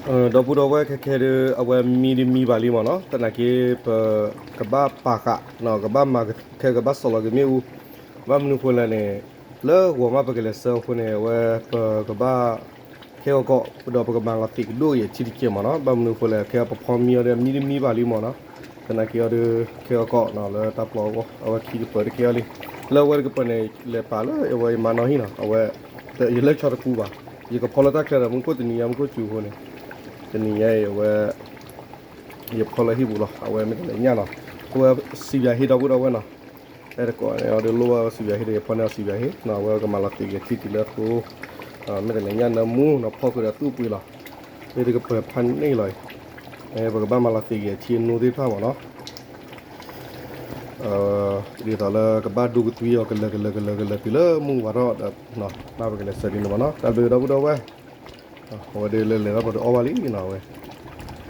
ဒီပုၢ်ဒီဝဲၢ်ခဲခဲဒီး အဝဲမံဒ်မံဘၣ်လံမ့ၢ်နီၤ, သနာ်က့ ပကဘၣ်ပာ်ဃာ် ကဘၣ်မၤခဲ ကဘၣ်စီၢ်လီၤက့ၤမ့ၣ်အူ, ဘၣ်မနုၤဃိလဲၣ်န့ၣ် လၢဂီၤမးပကလဲၤဆၢအဃိန့ၣ် အဝဲပကဘၣ် ခဲဂီၤကီး ဒီးပကမၤလီၤသ့ၣ်ကဒိၣ်ကယဲၢ်ထံတကဲးမ့ၢ်နီၤ, ဘၣ်မနုၤဃိလဲၣ် ခဲအံၤပဖီမံအီၤဒီး မံဒ်မံဘၣ်လံမ့ၢ်နီၤ, သနာ်က့အီၤဒီး ခဲဂီၤကီး လၢတၢ်ပျီအဂီၢ် အဝဲခံကပၢၤတကဲအီၤလံ, လၢအဝဲတကပၢၤန့ၣ် လဲၤပာ်လၢအဝဲယမၤနီၢ်ဟံၣ်နီၤ, အဝဲ ယလဲၤဆီတပူၤဘၣ်, ယကဖီလၢတၢ်ချၢဒီး မူခိၣ်တနံၤညါ မူခိၣ်စူၤအဃိန့ၣ်, တနံၤညါအံၤအဝဲ ယဖီလၢဟံၣ်ပူၤလီၤ, အဝဲမ့ၢ်တလဲၤညၣ်နီၤ, အဝဲစံးဘၣ်ဟ့ဒီပုၢ်ဒီဝဲၢ်နီၤ, အဲတကိးန့ၣ်အီၤဒီး လိၣ်ဘၣ်စံးဘၣ်ဟ့ဒီး ယဖီန့ၢ်အီၤစံးဘၣ်ဟ့နီၤ, အဝဲကမၤလီၤသ့ၣ်က့ၤထံတုၤလၢအဃိ, မ့ၢ်တလဲၤညၣ်နၢမူနီၤ ဖီဃုာ်ဒီးသူၣ်ပှ့ၤလီၤ, လၢတကပၢၤဖးန့ၣ်လီၤအံၤ, ပကဘၣ်မၤလီၤသ့ၣ်က့ၤအထံအနိသ့ၣ်တဖၣ်မ့ၢ်နီၤ ဒ်သိးလၢကဘၣ်ဒိကသွံအီၤ ကလၢာ်ကလၢာ်ကလၢာ်ကလၢာ်တုၤလၢမုၢ်ဝါထီၣ်ဒီး ဘၣ်ပကလဲၤဆၢဒ်န့ၣ်မ့ၢ်နီၤ, တၢ်ဘျုးဒီပုၢ်ဒီဝဲၢ်, အဝဲဒၣ်လၢလဲၤထီၣ်ပှၤတအီၣ်ဘၣ်လံနီၤ အဝဲ